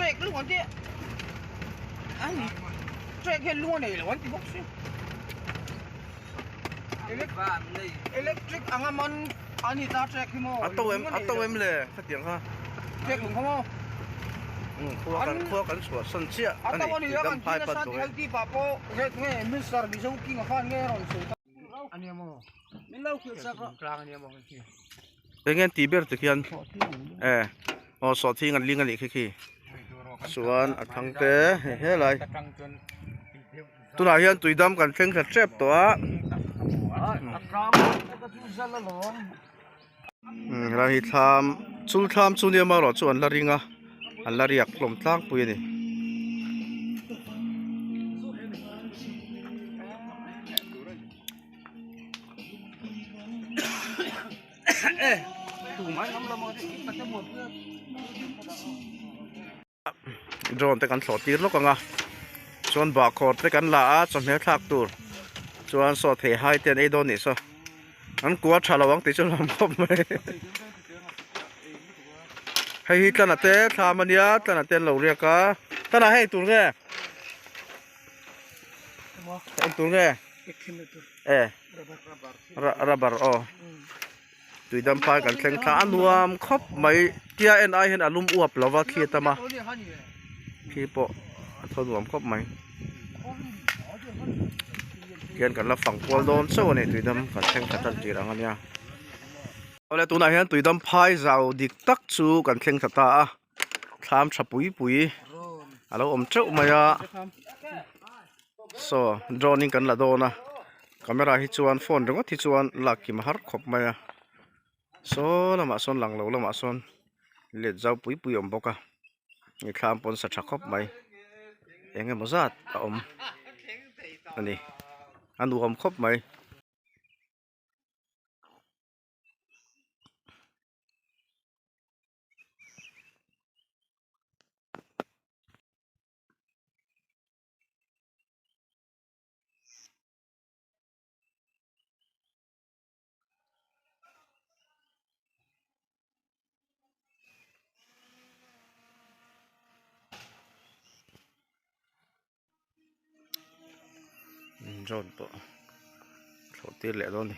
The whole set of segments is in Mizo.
Trek lung an ti ani trek hian lung a nei lo an ti bawk si electric anga man ani ta trek hi maw a to em a to em le khatiang kha trek lung kha maw khua kan khua kan chhuah san chiah ani dam phai pan tur hi pa pawh ret nge Mister Mizo King a khan nge rawn sawi ta ania maw min lo khilh sak rawh tlang ania maw khi eng nge tih ber te khian e aw sawhthing an ling a nih khi khi chuan a thang te hei helai tunah hian tuidam kan thleng thla tep tawh a helai hi thlam chul thlam chu nia marawh chu an la ring a an la riak hlawm tlangpui a ni. Drone te kan thlawh tir lawk ang a chuan bahkhawr te kan la a chawhmeh thlak tur chuan saw thei hai te an ei dawn nih saw an kua tha lo ang tih chu hlawm khawp mai hei hi tlana te thlam ania tlana te an lo riak a tlana hei tur nge eng tur nge e rubber aw. Tuidam phai kan thleng thla a nuam khawp mai tia en ai hian a lum uap lo va khi a tam a khi pawh a thaw nuam khawp mai hian kan la fang kual dawn chauh a ni tuidam kan thleng thla tan tir ang a nia awle tunah hian tuidam phai zau dik tak chu kan thleng thla ta a thlam tha pui pui a lo awm teuh mai a saw drone in kan la dawn a camera hi chuan phone ringawt hi chuan lak kim a har khawp mai a saw lamah sawn lang lo lamah sawn let zau pui pui a awm bawk a ni thlam pawn sa tha khawp mai eng emaw zat a awm a ni a nuam khawp mai. Drone pawh thlawh tir leh dawn a ni.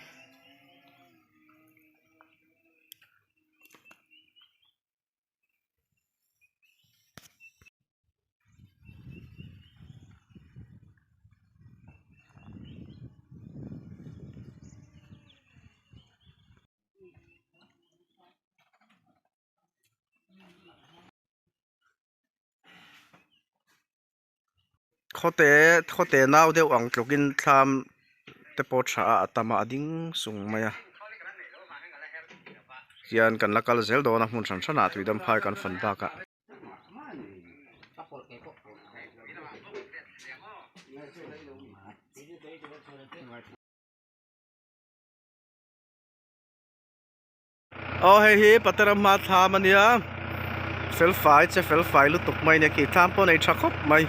Khawte khawte nau deuh ang tlukin thlam te pawh tha a a tam a a ding sung mai a hian kan la kal zel dawn a hmun hran hranah tuidam phai kan fan bakah. Aw hei hi Patera hma thlam ania fel fai che fel fai lutuk mai ania khi thlam pawh a nei tha khawp mai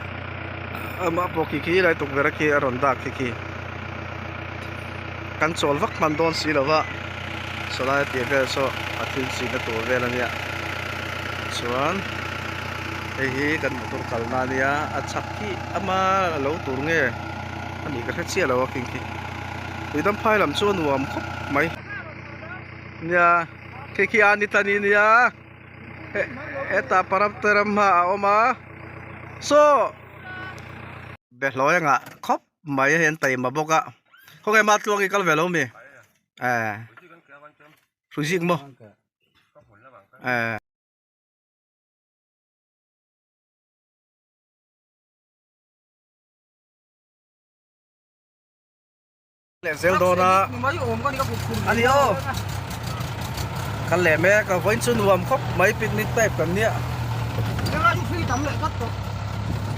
amah pawh khi khi lai tukverh a khi a rawn dak khi khi kan chawl vak hman dawn si lo va sawlai a tih vel saw a thil chin na tur vel ania chuan hei hi kan motor kalna ania a chhak khi ama lo tur nge anih ka hre chiah lo a khing khi tuidam phai lam chu a nuam khawp mai. Nia khi khi a ni ta ni nia hetah param te ram hma a awm a saw be hlawi anga khawp mai hei an taima bawk a khawnge ma tluang i kal ve lo mi eh hrui zik maw eh. Leh zel dawn a ani aw kan leh mek a vawiin chu nuam khawp mai picnic type kan nia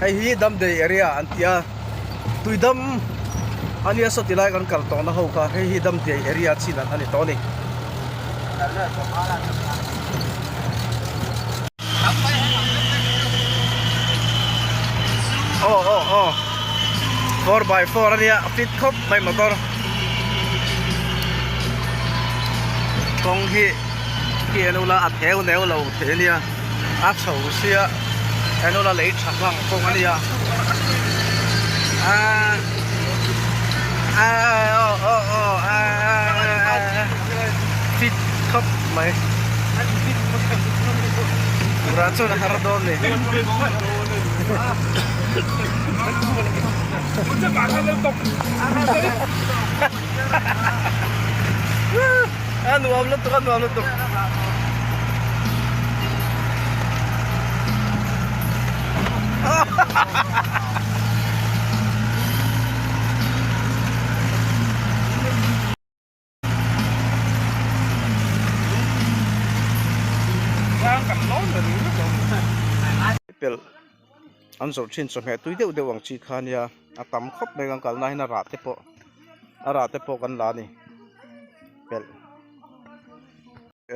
hei hi Damdei area an ti a tuidam ania saw ti lai kan kal tawhna ho kha hei hi Damdei area chin an ani tawh a ni. Aw aw aw 4x4 ania a fit khawp mai motor kawng hi khi en ula a theu neu lo thei ania a chho sia. Enola lei tha hlang kawng a nia ah ah aw aw aw ah ah fit khawp mai turah chuan a har dawn ni. A nuam lutuk a nuam lutuk. Pelh an zawrh thin chawhmeh tui deuh deuh ang chi kha ania a tam khawp mai kan kalna hian a rah te pawh a rah te pawh kan la a ni pelh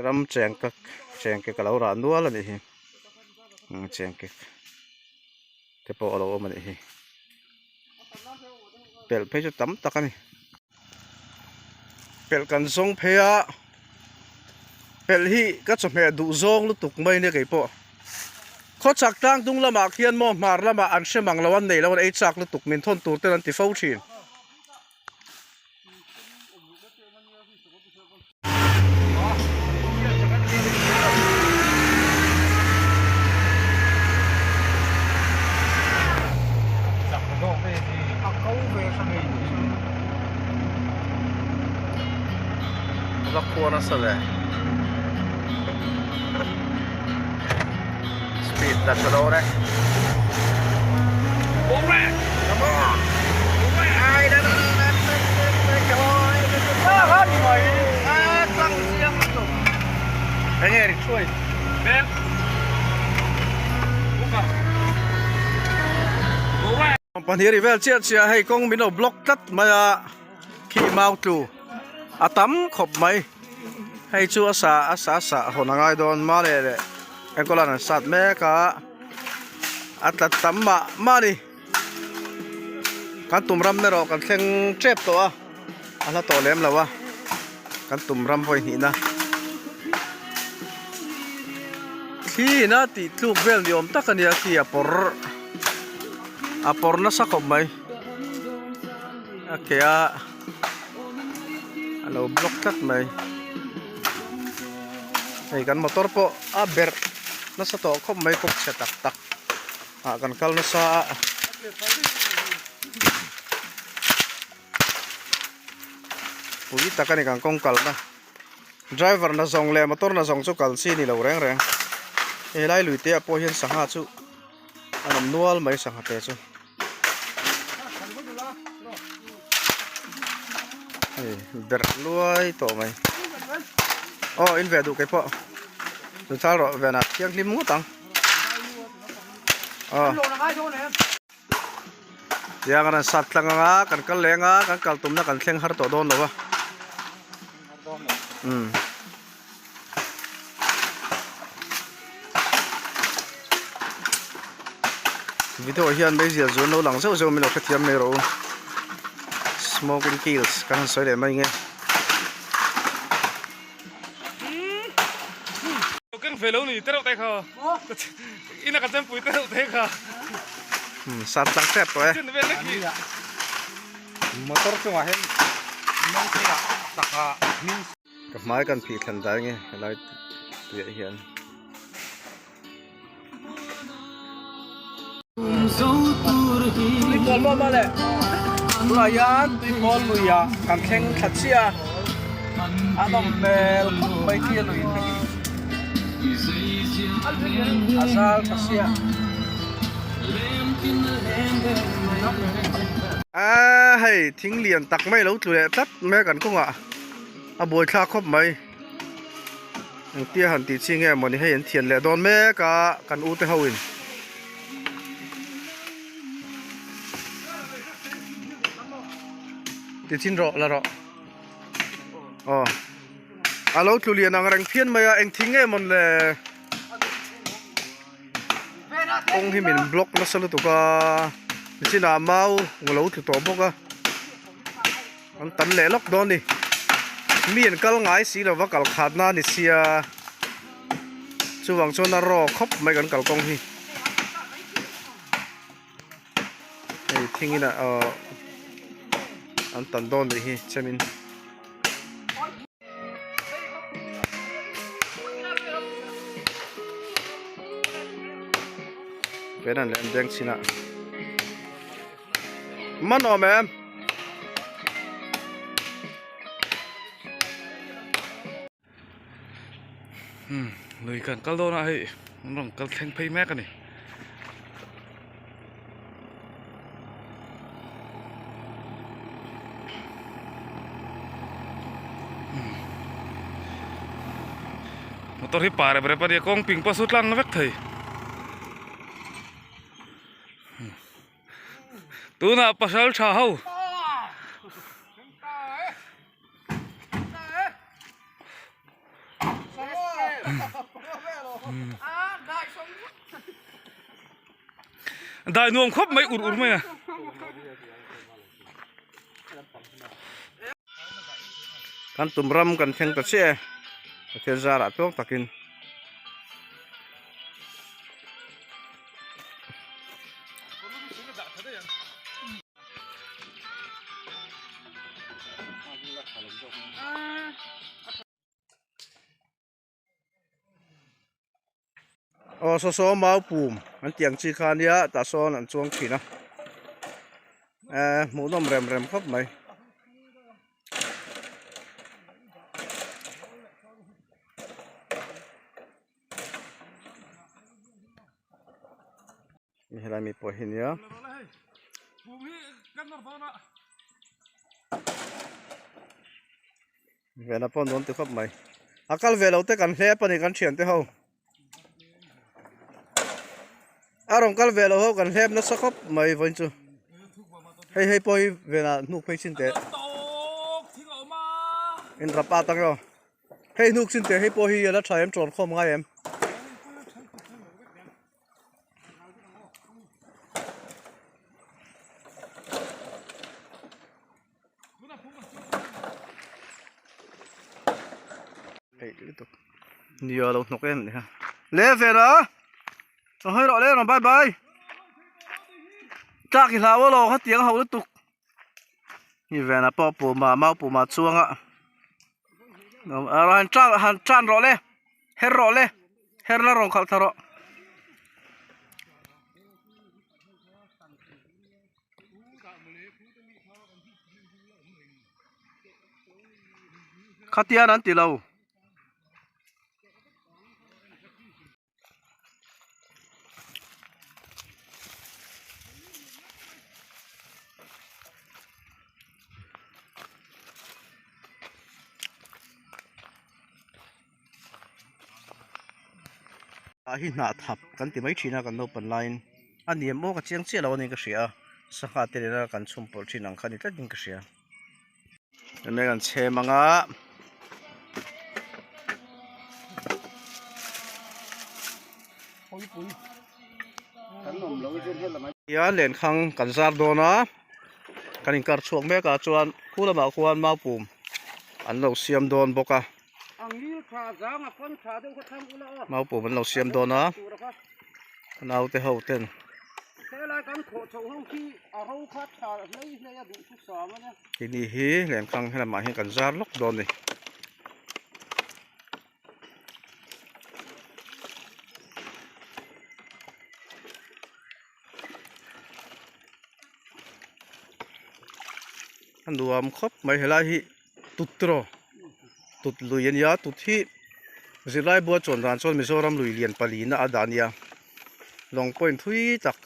ram cheng ka cheng ke ka lo rah nual a nih hi cheng ke te pawh a lo awm a nih hi pelh phei chu tam tak a ni pelh kan zawng phei a pelh hi ka chawhmeh duh zawng lutuk mai nia kei pawh khawchhak tlang dung lamah khian maw hmar lamah an hre mang lo an nei lo an ei chak lutuk min thawn tur ten an ti fo thin. Va khua nasa ve speed ta tha lo re come on Enge ri thuai Pahnih ri vel chiah chiah hei kawng min lo block tlat mai a khi mau tlu a tam khawp mai hei chu a sa a sa sa hawn a ngai dawn ma leh leh enkawl an sat mek a a tla tam mah mah a ni. Kan tum ram erawh kan thleng tep tawh a, a hla tawh lem lo a, kan tum ram vawi hnihna. Thli ina tih tluk vel ni awm tak a nia khi a pawr a pawr nasa khawp mai a ke a a lo block tlat mai hei kan motor pawh a berh nasa tawh khawp mai kawng chhe tak tak. Ah kan kal nasa a. Pui tak a ni kan kawng kalna. Driver na zawng leh motor na zawng chu kal chi ni lo reng reng. Helai lui te ah pawh hian sangha chu an awm nual mai sangha te chu. Hei berh luai tawh mai. Aw in ve duh kei pawh. Chungchang rawh venah thianghlim ngawt ang. Tiang an sat tlang anga kan kal leng a kan kal tumna kan thleng har tawh dawn lo va umm video hian meizial zuan lo lang zeuh zeuh min lo hrethiam mai rawh u smoking kills kan han sawi leh mai nge. Keng ve lo ni tereuh te kha ina ka chempui tereuh te kha sat tlang tep tawh e motor chungah hian meng theiah taka hming ka hmai kan phih thlan dai nge helai tuiah hian Tuipawl maw mah le tunah hian tuipawl luiah kan thleng thla chiah a a nawm hmel khawp mai khi a lui te hi a zal tha sia a hei thing lian tak mai lo tlu leh tlat mai a kan kawngah a buaithlak khawp mai. Engtia han tih chi nge mawni hei an thian leh dawn mek a kan u te ho in. Ti chin rawh la rawh. Aw. A lo tlu lian ang reng phian mai a eng thing nge mawn le. Kawng hi min block nasa lutuk a nichinah mau lo tlu tawh bawk a. An tam leh lawk dawn ni. Mi an kal ngai si lova kal khat na ni sia. Chuvang chuan a raw khawp mai kan kalkawng hi. Thingin a aww an tan dawn nih hi chemin. Venan leh an beng chhin a man awm em. Hmm lui kan kal dawn a hei an rawn kal thleng phei mek a ni. Motor hi pa rep rep a nia kawng ping pawh a su tlang vek thei. Tunah pasal tha ho. Dai nuam khawp mai ur ur mai a. Kan tum ram kan thleng ta chiah e Pathian zarah tluang takin. Aw saw saw mau pum an tih ang chi kha ania tah sawn an chuang thin a eh hmuhnawm rem rem khawp mai. Helai mi pawh hi nia. Vena pawh nuam ti khawp mai. A kal ve lo te kan hlep a ni kan thian te ho. A rawn kal ve lo ho kan hlep nasa khawp mai vawiin chu. Hei hei pawh hi vena hnuk phei chin teh. In rap at ang emaw. Hei hnuk chin teh hei pawh hi a la tha em tawn khawm ngai em. Nia lo hnawk em ni ha le ve la chaw hawi rawh le rawn bye bye tlak i hlau alawm hetiang a ho lutuk ni venah pawh puma mau puma chuanga han tan han tan rawh le her rawh le. Her la rawn khalh thla rawh. Khatian an ti lo. Ah hi hnah thap kan ti mai thin a kan naupan laiin a niam aw ka chiang chiah lo a ni ka hria a sangha te nena kan chhum pawlh thin ang kha ni tlatin ka hria enge kan chhem anga. Hian lenkhang kan zar dawn a kan inkar chhuak mek ah chuan khu lamah khuan maupum an lo siam dawn bawk a. Maupum an lo siam dawn a naute ho ten keini hi lenkhang helamah hian kan zar lawk dawn a ni. A nuam khawp mai helai hi tut tiraw tut lui a nia tut hi zirlai bua chuan dan chuan Mizoram lui lian palina a dah a nia lawng pawhin thui tak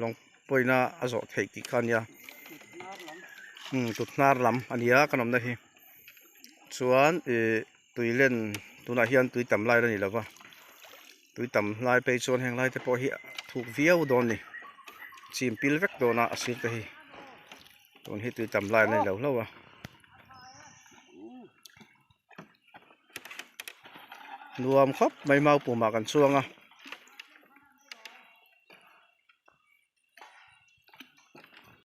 lawng pawhin a a zawh theih tih kha a nia umm tut hnar lam a nia kan awmna hi chuan ih tui len tunah hian tui tam lai la ni lova. Tui tam lai phei chuan heng lai te pawh hi thuk viau dawn a ni chim pil vek dawn a a sir te hi tun hi tui tam lai a ni lo hlauh a nuam khawp mai mau pumah kan chuang a.